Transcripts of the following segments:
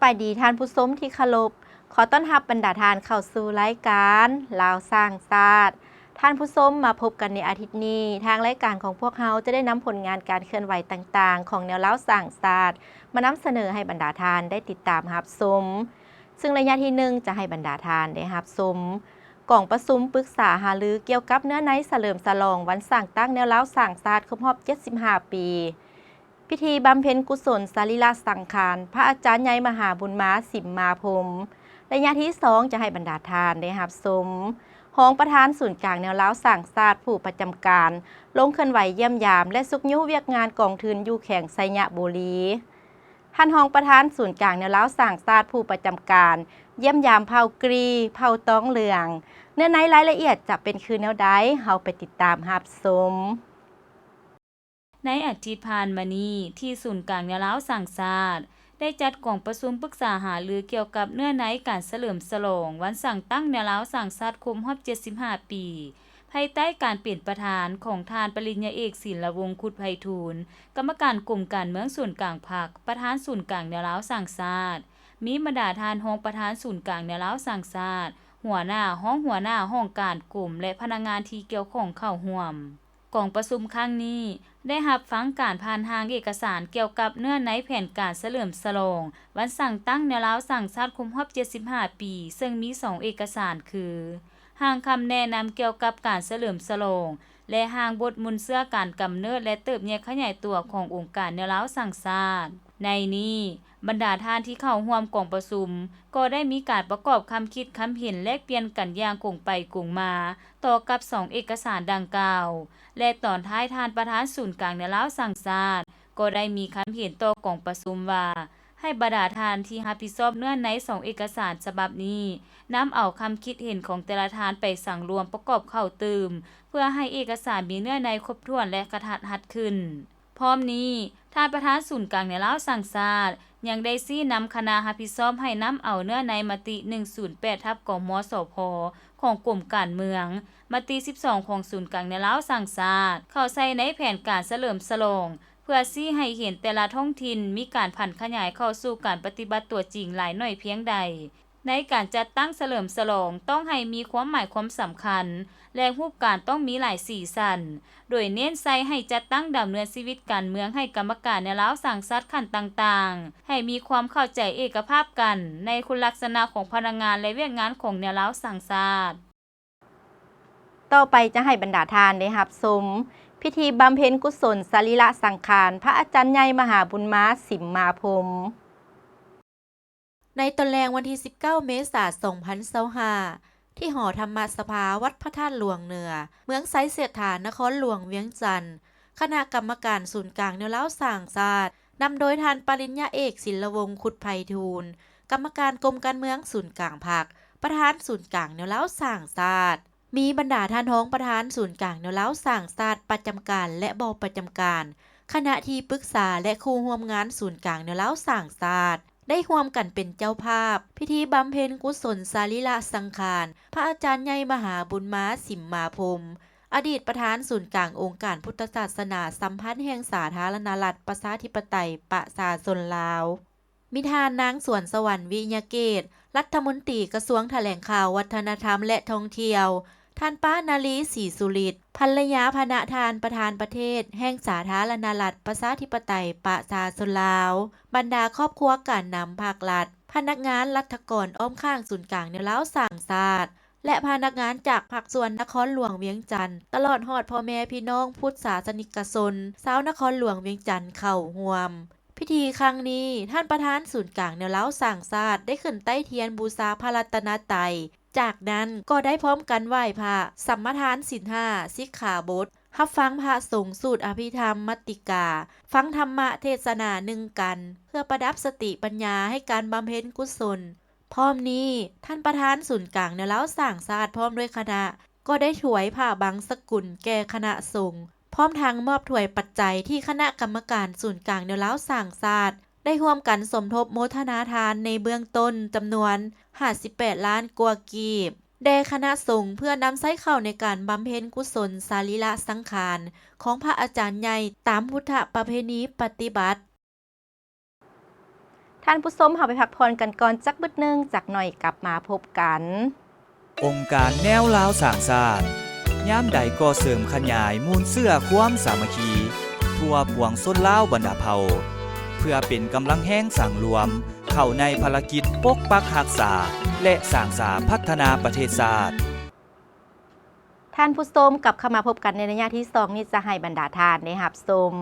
ສະບາຍດີທ່ານຜູ້ຊົມທີ່ເຄົາລົບ, ຂໍຕ້ອນຮັບບັນດາທ່ານເຂົ້າສູ່ລາຍການລາວສ້າງຊາດ. ທ່ານຜູ້ຊົມ, ມາພົບກັນໃນອາທິດນີ້, ທາງລາຍການຂອງພວກເຮົາຈະໄດ້ນຳຜົນງານການເຄື່ອນໄຫວຕ່າງໆຂອງແນວລາວສ້າງຊາດ ມານຳສະເໜີໃຫ້ບັນດາທ່ານໄດ້ຕິດຕາມຮັບຊົມ. ຊຶ່ງໄລຍະທີໜຶ່ງ ຈະໃຫ້ບັນດາທ່ານໄດ້ຮັບຊົມ ກອງປະຊຸມປຶກສາຫາລືກ່ຽວກັບເນື້ອໃນສະເຫຼີມສະຫຼອງວັນສ້າງຕັ້ງແນວລາວສ້າງຊາດຄົບຮອບເຈັດສິບຫ້າປີ, ພິທີບຳເພັນກຸສົນສະລີລະສັງຂານພະອາຈານໃຫຍ່ມະຫາບຸນມາ ສິມມາພົມ. ໄລຍະທີສອງ ຈະໃຫ້ບັນດາທ່ານໄດ້ຮັບຊົມ ຮອງປະທານສູນກາງແນວລາວສ້າງຊາດຜູ້ປະຈຳການ ລົງເຄື່ອນໄຫວຢ້ຽມຢາມ ແລະ ຊຸກຍູ້ວຽກງານກອງທຶນຢູ່ແຂວງໄຊຍະບູລີ. ທ່ານຮອງປະທານສູນກາງແນວລາວສ້າງຊາດຜູ້ປະຈຳການ ຢ້ຽມຢາມເຜົ່າກຣີ, ເຜົ່າຕອງເຫຼືອງ. ເນື້ອໃນລາຍລະອຽດຈະເປັນຄືແນວໃດ, ເຮົາໄປຕິດຕາມຮັບຊົມ. ໃນອາທິດຜ່ານມານີ້, ທີ່ສູນກາງແນວລາວສ້າງຊາດ ໄດ້ຈັດກອງປະຊຸມປຶກສາຫາລືກ່ຽວກັບເນື້ອໃນການສະເຫຼີມສະຫຼອງວັນສ້າງຕັ້ງແນວລາວສ້າງຊາດຄົບຮອບເຈັດສິບຫ້າປີ, ພາຍໃຕ້ການເປັນປະທານຂອງທ່ານປະລິນຍາເອກ ສິນລະວົງ ຄຸດໄພທູນ, ກຳມະການກົມການເມືອງສູນກາງພັກ, ປະທານສູນກາງແນວລາວສ້າງຊາດ, ມີບັນດາທ່ານຮອງປະທານສູນກາງແນວລາວສ້າງຊາດ, ຫົວໜ້າ, ຮອງຫົວໜ້າຫ້ອງການກົມ ແລະ ພະນັກງານທີ່ກ່ຽວຂ້ອງເຂົ້າຮ່ວມ. ກອງປະຊຸມຄັ້ງນີ້ ໄດ້ຮັບຟັງການຜ່ານຮ່າງເອກະສານກ່ຽວກັບເນື້ອໃນແຜນການສະເຫຼີມສະຫຼອງວັນສ້າງຕັ້ງແນວລາວສ້າງຊາດຄົບຮອບເຈັດສິບຫ້າປີ, ເຊິ່ງມີສອງເອກະສານຄື ຮ່າງຄຳແນະນຳກ່ຽວກັບການສະເຫຼີມສະຫຼອງ ແລະ ຮ່າງບົດມູນເຊື້ອການກຳເນີດ ແລະ ເຕີບໃຫຍ່ຂະຫຍາຍຕົວຂອງອົງການແນວລາວສ້າງຊາດ. ໃນນີ້, ບັນດາທ່ານທີ່ເຂົ້າຮ່ວມກອງປະຊຸມ ກໍໄດ້ມີການປະກອບຄຳຄິດຄຳເຫັນແລກປ່ຽນກັນຢ່າງກົງໄປກົງມາ ຕໍ່ກັບສອງເອກະສານດັ່ງກ່າວ ແລະ ຕອນທ້າຍທ່ານປະທານສູນກາງແນວລາວສ້າງຊາດ ກໍໄດ້ມີຄຳເຫັນຕໍ່ກອງປະຊຸມວ່າ ໃຫ້ບັນດາທ່ານທີ່ຮັບຜິດຊອບເນື້ອໃນສອງເອກະສານສະບັບນີ້ ນຳເອົາຄຳຄິດເຫັນຂອງແຕ່ລະທ່ານໄປສັງລວມປະກອບເຂົ້າຕື່ມ ເພື່ອໃຫ້ເອກະສານມີເນື້ອໃນຄົບຖ້ວນ ແລະ ກະທັດຮັດຂຶ້ນ. ພ້ອມນີ້, ທ່ານປະທານສູນກາງແນວລາວສ້າງຊາດ ຍັງໄດ້ຊີ້ນຳຄະນະຮັບຜິດຊອບໃຫ້ນຳເອົາເນື້ອໃນມະຕິ ໜຶ່ງສູນແປດ ທັບ ກມສພ ຂອງກົມການເມືອງ, ມະຕິ ສິບສອງ ຂອງສູນກາງແນວລາວສ້າງຊາດ ເຂົ້າໃສ່ໃນແຜນການສະເຫຼີມສະຫຼອງ ເພື່ອຊີ້ໃຫ້ເຫັນແຕ່ລະທ້ອງຖິ່ນມີການຜັນຂະຫຍາຍເຂົ້າສູ່ການປະຕິບັດຕົວຈິງຫຼາຍໜ້ອຍພຽງໃດ. ໃນການຈັດຕັ້ງສະເຫຼີມສະຫຼອງຕ້ອງໃຫ້ມີຄວາມໝາຍຄວາມສຳຄັນ ແລະ ຮູບການຕ້ອງມີຫຼາຍສີສັນ, ໂດຍເນັ້ນໃສ່ໃຫ້ຈັດຕັ້ງດຳເນີນຊີວິດການເມືອງໃຫ້ກຳມະການແນວລາວສ້າງຊາດຂັ້ນຕ່າງໆ ໃຫ້ມີຄວາມເຂົ້າໃຈເອກະພາບກັນໃນຄຸນລັກສະນະຂອງພະນັກງານ ແລະ ວຽກງານຂອງແນວລາວສ້າງຊາດ. ຕໍ່ໄປຈະໃຫ້ບັນດາທ່ານໄດ້ຮັບຊົມ ພິທີບຳເພັນກຸສົນສະລີລະສັງຂານພະອາຈານໃຫຍ່ມະຫາບຸນມາ ສິມມາພົມ. ໃນຕອນແລງວັນທີສິບເກົ້າ ເມສາ ສອງພັນຊາວຫ້າ ທີ່ຫໍທຳມະສະພາວັດພະທາດຫຼວງເໜືອ ເມືອງໄຊເສດຖາ ນະຄອນຫຼວງວຽງຈັນ, ຄະນະກຳມະການສູນກາງແນວລາວສ້າງຊາດ ນຳໂດຍທ່ານປະລິນຍາເອກ ສິນລະວົງ ຄຸດໄພທູນ, ກຳມະການກົມການເມືອງສູນກາງພັກ, ປະທານສູນກາງແນວລາວສ້າງຊາດ, ມີບັນດາທ່ານຮອງປະທານສູນກາງແນວລາວສ້າງຊາດປະຈຳການ ແລະ ບໍ່ປະຈຳການ, ຄະນະທີ່ປຶກສາ ແລະ ຄູ່ຮ່ວມງານສູນກາງແນວລາວສ້າງຊາດ ໄດ້ຮ່ວມກັນເປັນເຈົ້າພາບພິທີບຳເພັນກຸສົນສະລີລະສັງຂານ ພະອາຈານໃຫຍ່ມະຫາບຸນມາ ສິມມາພົມ, ອະດີດປະທານສູນກາງອົງການພຸດທະສາສະໜາສຳພັນແຫ່ງສາທາລະນະລັດ ປະຊາທິປະໄຕ ປະຊາຊົນລາວ. ມີທ່ານນາງ ສວນສະຫວັນ ວິຍະເກດ ລັດຖະມົນຕີກະຊວງຖະແຫຼງຂ່າວ, ວັດທະນະທຳ ແລະ ທ່ອງທ່ຽວ, ທ່ານປ້າ ນາລີ ສີສຸລິດ ພັນລະຍາພະນະທ່ານປະທານປະເທດແຫ່ງສາທາລະນະລັດ ປະຊາທິປະໄຕ ປະຊາຊົນລາວ, ບັນດາຄອບຄົວການນຳພັກລັດ, ພະນັກງານລັດຖະກອນອ້ອມຂ້າງສູນກາງແນວລາວສ້າງຊາດ ແລະ ພະນັກງານຈາກພາກສ່ວນນະຄອນຫຼວງວຽງຈັນ, ຕະຫຼອດຮອດພໍ່ແມ່ພີ່ນ້ອງພຸດສາສະນິກະຊົນຊາວນະຄອນຫຼວງວຽງຈັນເຂົ້າຮ່ວມ. ພິທີຄັ້ງນີ້, ທ່ານປະທານສູນກາງແນວລາວສ້າງຊາດ ໄດ້ຂຶ້ນໄຕ້ທຽນບູຊາພະລັດຕະນະໄຕ, ຈາກນັ້ນກໍໄດ້ພ້ອມກັນໄຫວ້ພະ, ສຳມະທານສິນຫ້າ, ສິກຂາບົດ, ຮັບຟັງພະສົງສູດອະພິທຳມະຕິກາ, ຟັງທຳມະເທດສະໜາໜຶ່ງກັນ ເພື່ອປະດັບສະຕິປັນຍາໃຫ້ການບຳເພັນກຸສົນ. ພ້ອມນີ້, ທ່ານປະທານສູນກາງແນວລາວສ້າງຊາດ ພ້ອມດ້ວຍຄະນະ ກໍໄດ້ຖວາຍຜ້າບັງສະກຸນແກ່ຄະນະສົງ, ພ້ອມທັງມອບຖ້ວຍປັດໄຈທີ່ຄະນະກຳມະການສູນກາງແນວລາວສ້າງຊາດ ໄດ້ຮ່ວມກັນສົມທົບໂມທະນາທານໃນເບື້ອງຕົ້ນ ຈຳນວນຫ້າສິບແປດລ້ານກວ່າກີບ ແດ່ຄະນະສົງ ເພື່ອນຳໃຊ້ເຂົ້າໃນການບຳເພັນກຸສົນສະລີລະສັງຂານຂອງພະອາຈານໃຫຍ່ຕາມພຸດທະປະເພນີປະຕິບັດ. ທ່านผู้ชม เฮาไปพักผ่อนกันก่อนจักบึดหนึ่ง จักหน่อยกลับมาพบกัน องค์การแนวลาวสร้างชาติ ยามใดก็เสริมขยายมูลเชื้อความสามัคคี ทั่วปวงชนลาวบรรดาเผ่า เพื่อเป็นกำลังแฮงสังรวม เข้าในภารกิจปกปักรักษา และสร้างสาพัฒนาประเทศชาติ ท่านผู้ชม กลับเข้ามาพบกันในระยะที่สองนี้ จะให้บรรดาท่านได้รับชม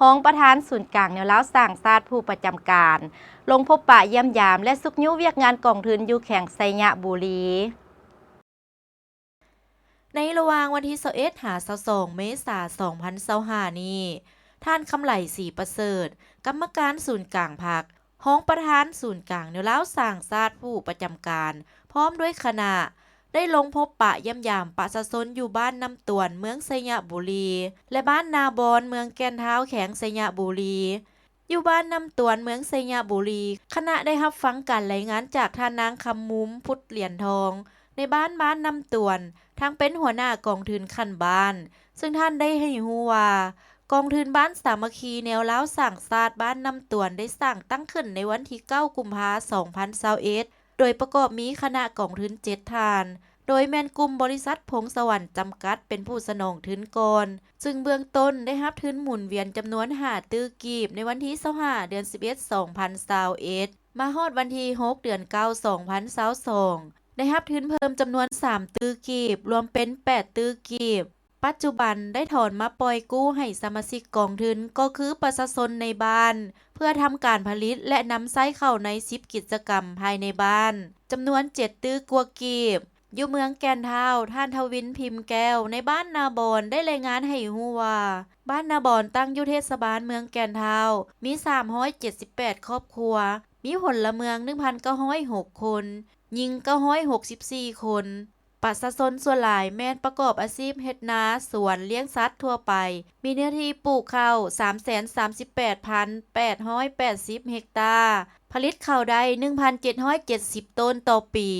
รองประธานศูนย์กลางแนวลาวสร้างชาติผู้ประจำการ ลงพบปะเยี่ยมยาม และชุกยู้เวียกงานกองทุนอยู่แขวงไชยบุรี ในระหว่างวันที่ซาวเอ็ด หา ซาวสอง เมษา สองพันซาวห้า นี้ ท่าน คำไหล ศรีประเสริฐ กรรมการศูนย์กลางพรรค รองประธานศูนย์กลางแนวลาวสร้างชาติผู้ประจำการ พร้อมด้วยคณะ ได้ลงพบปะเยี่ยมยามประชาชนอยู่บ้านน้ำตวน เมืองไชยบุรี และบ้านนาบอน เมืองแก่นท้าว แขวงไชยบุรี อยู่บ้านน้ำตวน เมืองไชยบุรี คณะได้รับฟังการรายงานจากท่านนางคำมุม พุทธเหรียญทอง ในบ้าน บ้านน้ำตวน ทั้งเป็นหัวหน้ากองทุนขั้นบ้าน ซึ่งท่านได้ให้ฮู้ว่า กองทุนบ้านสามัคคีแนวลาวสร้างชาติบ้านน้ำตวน ได้สร้างตั้งขึ้นในวันที่เก้า กุมภา สองพันซาวเอ็ด โดยประกอบมีคณะกองทุนเจ็ดท่าน โดยแม่นกลุ่มบริษัทพงสวรรค์จำกัดเป็นผู้สนองทุนก่อน ซึ่งเบื้องต้นได้รับทุนหมุนเวียนจำนวนห้าตื้อกีบ ในวันที่ซาวห้า เดือนสิบเอ็ด สองพันซาวเอ็ด มาฮอดวันที่หก เดือนเก้า สองพันซาวสอง ได้รับทุนเพิ่มจำนวนสามตื้อกีบ รวมเป็นแปดตื้อกีบ ปัจจุบันได้ถอนมาปล่อยกู้ให้สมาชิกกองทุน ก็คือประชาชนในบ้าน เพื่อทำการผลิตและนำใช้เข้าในสิบกิจกรรมภายในบ้าน จำนวนเจ็ดตื้อกว่ากีบ อยู่เมืองแก่นท้าว ท่าน ทวิน พิมพ์แก้ว ในบ้านนาบอน ได้รายงานให้ฮู้ว่า บ้านนาบอนตั้งอยู่เทศบาลเมืองแก่นท้าว มีสามร้อยเจ็ดสิบแปดครอบครัว มีพลเมือง หนึ่งพันเก้าร้อยหกคน หญิง เก้าร้อยหกสิบสี่คน ประชาชนส่วนหลายแม่นประกอบอาชีพเฮ็ดนา สวน เลี้ยงสัตว์ทั่วไป มีเนื้อที่ปลูกข้าว สามแสนสามสิบแปดพันแปดร้อยแปดสิบเฮกตาร์ ผลิตข้าวได้ หนึ่งพันเจ็ดร้อยเจ็ดสิบตันต่อปี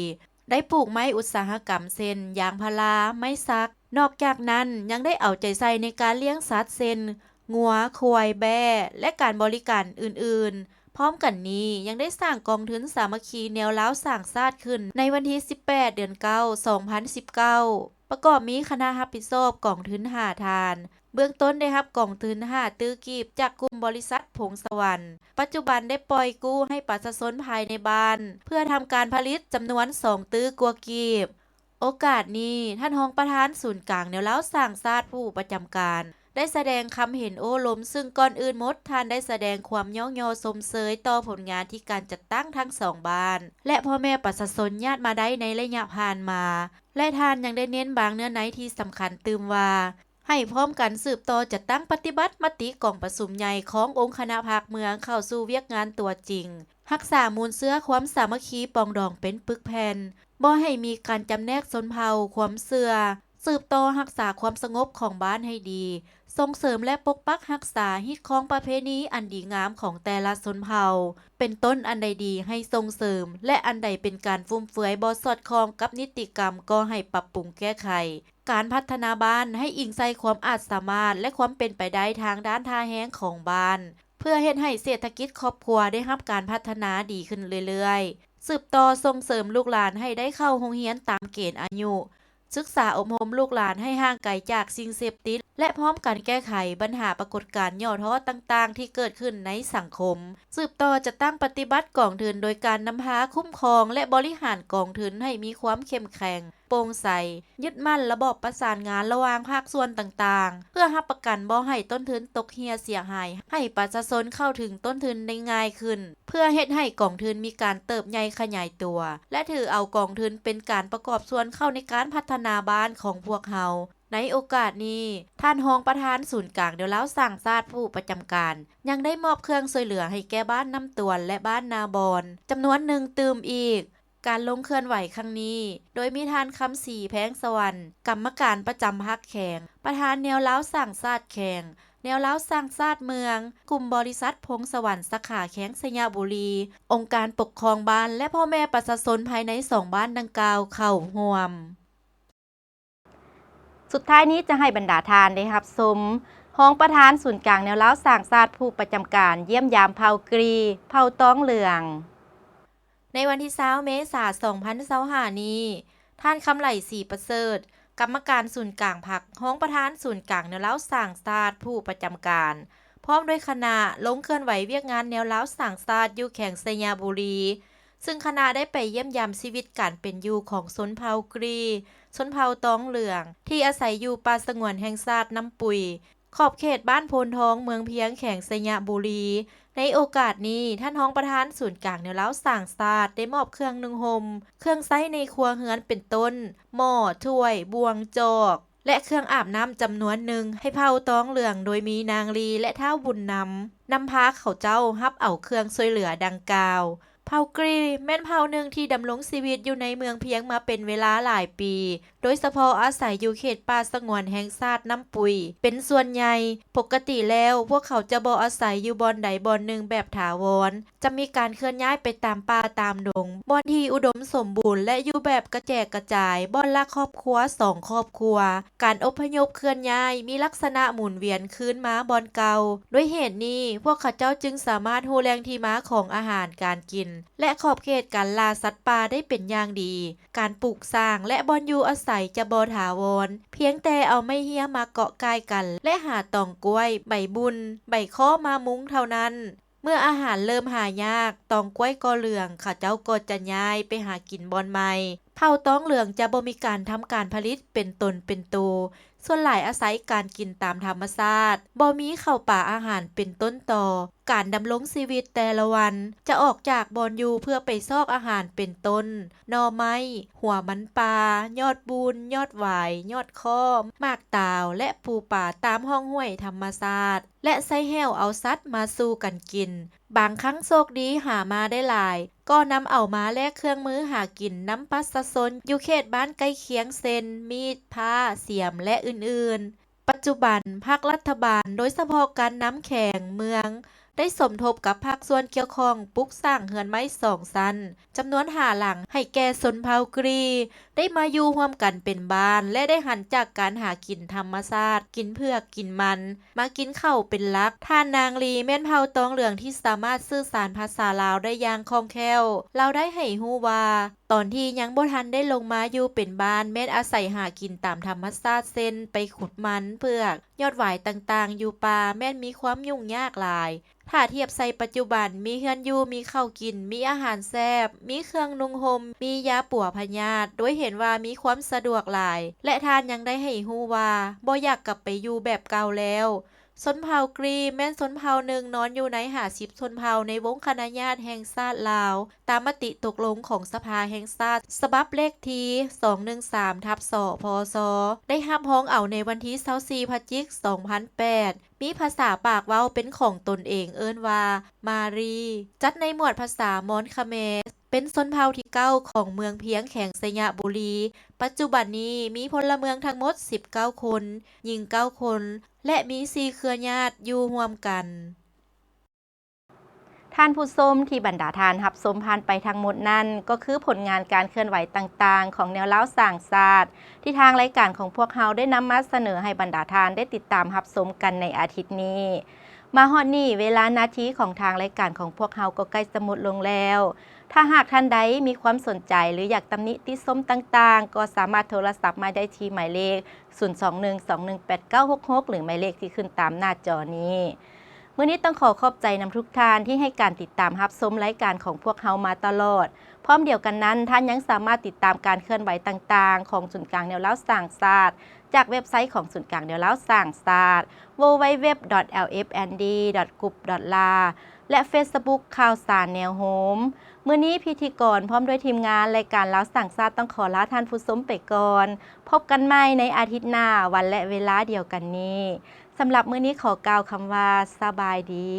ได้ปลูกไม้อุตสาหกรรมเช่น ยางพารา ไม้สัก นอกจากนั้นยังได้เอาใจใส่ในการเลี้ยงสัตว์เช่น งัว ควาย แบ้ และการบริการอื่นๆ พร้อมกันนี้ยังได้สร้างกองทุนสามัคคีแนวลาวสร้างชาติขึ้นในวันที่สิบแปด เดือนเก้า สองพันสิบเก้า ประกอบมีคณะรับผิดชอบกองทุนห้าท่าน เบื้องต้นได้รับกองทุนห้าตื้อกีบจากกลุ่มบริษัทพงสวรรค์ ปัจจุบันได้ปล่อยกู้ให้ประชาชนภายในบ้าน เพื่อทำการผลิตจำนวนสองตื้อกว่ากีบ โอกาสนี้ ท่านรองประธานศูนย์กลางแนวลาวสร้างชาติผู้ประจำการ ได้แสดงคำเห็นโอ้ลม ซึ่งก่อนอื่นหมด ท่านได้แสดงความย่องยอชมเชยต่อผลงานที่การจัดตั้งทั้งสองบ้าน และพ่อแม่ประชาชนญาติมาได้ในระยะผ่านมา และท่านยังได้เน้นบางเนื้อในที่สำคัญตื่มว่า ให้พร้อมกันสืบต่อจัดตั้งปฏิบัติมติกองประชุมใหญ่ขององค์คณะพรรคเมืองเข้าสู่เวียกงานตัวจริง รักษามูลเชื้อความสามัคคีปรองดองเป็นปึกแผ่น บ่ให้มีการจำแนกชนเผ่า ความเชื่อ สืบต่อรักษาความสงบของบ้านให้ดี ส่งเสริมและปกปักรักษา ฮิตครองประเพณีอันดีงามของแต่ละชนเผ่า เป็นต้นอันใดดีให้ส่งเสริม และอันใดเป็นการฟุ่มเฟือยบ่สอดคล้องกับนิติกรรมก็ให้ปรับปรุงแก้ไข การพัฒนาบ้านให้อิงใส่ความอาจสามารถและความเป็นไปได้ทางด้านท่าแฮงของบ้าน เพื่อเฮ็ดให้เศรษฐกิจครอบครัวได้รับการพัฒนาดีขึ้นเรื่อยๆ สืบต่อส่งเสริมลูกหลานให้ได้เข้าโรงเรียนตามเกณฑ์อายุ ศึกษาอบรมลูกหลานให้ห่างไกลจากสิ่งเสพติด และพร้อมกันแก้ไขบัญหาปรากฏการณ์ย่อท้อต่างๆ ที่เกิดขึ้นในสังคม สืบต่อจัดตั้งปฏิบัติกองทุนโดยการนำพาคุ้มครองและบริหารกองทุนให้มีความเข้มแข็ง โปร่งใส ยึดมั่นระบอบประสานงานระหว่างภาคส่วนต่างๆ เพื่อรับประกันบ่ให้ต้นทุนตกเหี่ยเสียหาย ให้ประชาชนเข้าถึงต้นทุนได้ง่ายขึ้น เพื่อเฮ็ดให้กองทุนมีการเติบใหญ่ขยายตัว และถือเอากองทุนเป็นการประกอบส่วนเข้าในการพัฒนาบ้านของพวกเฮา ในโอกาสนี้ ท่านรองประธานศูนย์กลางแนวลาวสร้างชาติผู้ประจำการ ยังได้มอบเครื่องช่วยเหลือให้แก่บ้านน้ำตวนและบ้านนาบอน จำนวนหนึ่งตื่มอีก การลงเคลื่อนไหวครั้งนี้ โดยมีท่าน คำศรี แพงสวรรค์ กรรมการประจำพรรคแขวง ประธานแนวลาวสร้างชาติแขวง แนวลาวสร้างชาติเมือง กลุ่มบริษัทพงสวรรค์สาขาแขวงไชยบุรี องค์การปกครองบ้าน และพ่อแม่ประชาชนภายในสองบ้านดังกล่าวเข้าร่วม สุดท้ายนี้จะให้บรรดาท่านได้รับชม ຮອງປະທານສູນກາງແນວລາວສ້າງຊາດຜູ້ປະຈຳການ ຢ້ຽມຢາມເຜົ່າກຣີ ເຜົ່າຕອງເຫຼືອງ. ໃນວັນທີຊາວ ເມສາ ສອງພັນຊາວຫ້ານີ້, ທ່ານ ຄຳໄຫຼ ສີປະເສີດ, ກຳມະການສູນກາງພັກ, ຮອງປະທານສູນກາງແນວລາວສ້າງຊາດຜູ້ປະຈຳການ, ພ້ອມດ້ວຍຄະນະ ລົງເຄື່ອນໄຫວວຽກງານແນວລາວສ້າງຊາດຢູ່ແຂວງໄຊຍະບູລີ, ຊຶ່ງຄະນະໄດ້ໄປຢ້ຽມຢາມຊີວິດການເປັນຢູ່ຂອງຊົນເຜົ່າກຣີ, ຊົນເຜົ່າຕອງເຫຼືອງ ທີ່ອາໄສຢູ່ປ່າສະຫງວນແຫ່ງຊາດນ້ຳປຸຍ, ຂອບເຂດບ້ານໂພນທອງ ເມືອງພຽງ ແຂວງໄຊຍະບູລີ. ໃນໂອກາດນີ້, ທ່ານຮອງປະທານສູນກາງແນວລາວສ້າງຊາດ ໄດ້ມອບເຄື່ອງນຸ່ງຫົ່ມ, ເຄື່ອງໃຊ້ໃນຄົວເຮືອນເປັນຕົ້ນ ໝໍ້, ຖ້ວຍ, ບ່ວງ, ຈອກ ແລະ ເຄື່ອງອາບນ້ຳຈຳນວນໜຶ່ງ ໃຫ້ເຜົ່າຕອງເຫຼືອງ ໂດຍມີນາງລີ ແລະ ທ້າວບຸນນຳ ນຳພາເຂົາເຈົ້າຮັບເອົາເຄື່ອງຊ່ວຍເຫຼືອດັ່ງກ່າວ. ເຜົ່າກຣີແມ່ນເຜົ່າໜຶ່ງທີ່ດຳລົງຊີວິດຢູ່ໃນເມືອງພຽງມາເປັນເວລາຫຼາຍປີ, ໂດຍສະເພາະອາໄສຢູ່ເຂດປ່າສະຫງວນແຫ່ງຊາດນ້ຳປຸຍເປັນສ່ວນໃຫຍ່. ປົກກະຕິແລ້ວ, ພວກເຂົາຈະບໍ່ອາໄສຢູ່ບ່ອນໃດບ່ອນໜຶ່ງແບບຖາວອນ, ຈະມີການເຄື່ອນຍ້າຍໄປຕາມປ່າຕາມດົງ, ບ່ອນທີ່ອຸດົມສົມບູນ ແລະ ຢູ່ແບບກະແຈກກະຈາຍ, ບ່ອນລະຄອບຄົວສອງຄອບຄົວ. ການອົບພະຍົບເຄື່ອນຍ້າຍມີລັກສະນະໝູນວຽນຄືນມາບ່ອນເກົ່າ. ດ້ວຍເຫດນີ້, ພວກເຂົາເຈົ້າຈຶ່ງສາມາດຮູ້ແຫຼ່ງທີ່ມາຂອງອາຫານການກິນ ແລະ ຂອບເຂດການລ່າສັດປ່າໄດ້ເປັນຢ່າງດີ. ການປູກສ້າງ ແລະ ບ່ອນຢູ່ອາໄສຈະບໍ່ຖາວອນ, ພຽງແຕ່ເອົາໄມ້ເຮຍມາເກາະກ່າຍກັນ ແລະ ຫາຕອງກ້ວຍ, ໃບບຸ່ນ, ໃບເຄາະມາມຸງເທົ່ານັ້ນ. ເມື່ອອາຫານເລີ່ມຫາຍາກ, ຕອງກ້ວຍກໍເຫຼືອງ, ເຂົາເຈົ້າກໍຈະຍ້າຍໄປຫາກິນບ່ອນໃໝ່. ເຜົ່າຕອງເຫຼືອງຈະບໍ່ມີການທຳການຜະລິດເປັນຕົນເປັນໂຕ, ສ່ວນຫຼາຍອາໄສການກິນຕາມທຳມະຊາດ, ບໍ່ມີເຂົ້າປາອາຫານເປັນຕົ້ນຕໍ. ການດຳລົງຊີວິດແຕ່ລະວັນຈະອອກຈາກບ່ອນຢູ່ເພື່ອໄປຊອກອາຫານເປັນຕົ້ນ ໜໍ່ໄມ້, ຫົວມັນປ່າ, ຍອດບຸ່ນ, ຍອດຫວາຍ, ຍອດເຄາະ, ໝາກຕາວ ແລະ ປູປາຕາມຮ່ອງຫ້ວຍທຳມະຊາດ ແລະ ໃຊ້ແຫ້ວເອົາສັດມາສູ່ກັນກິນ. ບາງຄັ້ງໂຊກດີຫາມາໄດ້ຫຼາຍ, ກໍນຳເອົາມາແລກເຄື່ອງມືຫາກິນນຳປະຊາຊົນຢູ່ເຂດບ້ານໃກ້ຄຽງ ເຊັ່ນ ມີດ, ພ້າ, ສຽມ ແລະ ອື່ນໆ. ປັດຈຸບັນ, ພາກລັດຖະບານ, ໂດຍສະເພາະການນຳແຂວງເມືອງ, ໄດ້ສົມທົບກັບພາກສ່ວນກ່ຽວຂ້ອງປຸກສ້າງເຮືອນໄມ້ສອງຊັ້ນ ຈຳນວນຫ້າຫຼັງ ໃຫ້ແກ່ຊົນເຜົ່າກຣີ ໄດ້ມາຢູ່ຮ່ວມກັນເປັນບ້ານ ແລະ ໄດ້ຫັນຈາກການຫາກິນທຳມະຊາດ, ກິນເຜືອກ, ກິນມັນ, ມາກິນເຂົ້າເປັນຫຼັກ. ທ່ານນາງລີ ແມ່ນເຜົ່າຕອງເຫຼືອງທີ່ສາມາດສື່ສານພາສາລາວໄດ້ຢ່າງຄ່ອງແຄ້ວ. ລາວໄດ້ໃຫ້ຮູ້ວ່າ, ຕອນທີ່ຍັງບໍ່ທັນໄດ້ລົງມາຢູ່ເປັນບ້ານ ແມ່ນອາໄສຫາກິນຕາມທຳມະຊາດ ເຊັ່ນ ໄປຂຸດມັນ, ເຜືອກ, ຍອດຫວາຍຕ່າງໆຢູ່ປ່າ ແມ່ນມີຄວາມຫຍຸ້ງຍາກຫຼາຍ. ຖ້າທຽບໃສ່ປັດຈຸບັນ, ມີເຮືອນຢູ່, ມີເຂົ້າກິນ, ມີອາຫານແຊບ, ມີເຄື່ອງນຸ່ງຫົ່ມ, ມີຢາປົວພະຍາດ, ໂດຍເຫັນວ່າມີຄວາມສະດວກຫຼາຍ. ແລະ ທ່ານຍັງໄດ້ໃຫ້ຮູ້ວ່າ ບໍ່ຢາກກັບໄປຢູ່ແບບເກົ່າແລ້ວ. ຊົນເຜົ່າກຣີແມ່ນຊົນເຜົ່າໜຶ່ງນອນຢູ່ໃນຫ້າສິບຊົນເຜົ່າໃນວົງຄະນະຍາດແຫ່ງຊາດລາວ, ຕາມມະຕິຕົກລົງຂອງສະພາແຫ່ງຊາດ ສະບັບເລກທີ ສອງໜຶ່ງສາມ ທັບ ສພຊ ໄດ້ຮັບຮອງເອົາໃນວັນທີຊາວສີ່ ພະຈິກ ສອງພັນແປດ ມີພາສາປາກເວົ້າເປັນຂອງຕົນເອງເອີ້ນວ່າ ມາຣີ ຈັດໃນໝວດພາສາມອນຄະແມ, ເປັນຊົນເຜົ່າທີເກົ້າຂອງເມືອງພຽງ ແຂວງໄຊຍະບູລີ. ປັດຈຸບັນນີ້ມີພົນລະເມືອງທັງໝົດສິບເກົ້າຄົນ, ຍິງເກົ້າຄົນ ແລະ ມີສີ່ເຄືອຍາດຢູ່ຮ່ວມກັນ. ທ່ານຜູ້ຊົມ, ທີ່ບັນດາທ່ານຮັບຊົມຜ່ານໄປທັງໝົດນັ້ນ ກໍຄືຜົນງານການເຄື່ອນໄຫວຕ່າງໆຂອງແນວລາວສ້າງຊາດ ທີ່ທາງລາຍການຂອງພວກເຮົາໄດ້ນຳມາສະເໜີໃຫ້ບັນດາທ່ານໄດ້ຕິດຕາມຮັບຊົມກັນໃນອາທິດນີ້. ມາຮອດນີ້, ເວລານາທີຂອງທາງລາຍການຂອງພວກເຮົາກໍໃກ້ຈະໝົດລົງແລ້ວ. ຖ້າຫາກທ່ານໃດມີຄວາມສົນໃຈ ຫຼື ຢາກຕຳໜິຕິຊົມຕ່າງໆ, ກໍສາມາດໂທລະສັບມາໄດ້ທີ່ໝາຍເລກ ສູນສອງໜຶ່ງສອງໜຶ່ງແປດເກົ້າຫົກຫົກ ຫຼື ໝາຍເລກທີ່ຂຶ້ນຕາມໜ້າຈໍນີ້. ມື້ນີ້ຕ້ອງຂໍຂອບໃຈນຳທຸກທ່ານທີ່ໃຫ້ການຕິດຕາມຮັບຊົມລາຍການຂອງພວກເຮົາມາຕະຫຼອດ. ພ້ອມດຽວກັນນັ້ນ, ທ່ານຍັງສາມາດຕິດຕາມການເຄື່ອນໄຫວຕ່າງໆຂອງສູນກາງແນວລາວສ້າງຊາດ ຈາກເວັບໄຊຂອງສູນກາງແນວລາວສ້າງຊາດ ดับเบิลยู ดับเบิลยู ดับเบิลยู ดอท แอล เอฟ เอ็น ดี ดอท กรุป ดอท แอล แอล ແລະ ເຟສບຸກ ຂ່າວສານແນວໂຮມ. ມື້ນີ້ພິທີກອນພ້ອມດ້ວຍທີມງານລາຍການລາວສ້າງຊາດຕ້ອງຂໍລາທ່ານຜູ້ຊົມໄປກ່ອນ. ພົບກັນໃໝ່ໃນອາທິດໜ້າ, ວັນ ແລະ ເວລາດຽວກັນນີ້. ສຳລັບມື້ນີ້ຂໍກ່າວຄຳວ່າ ສະບາຍດີ.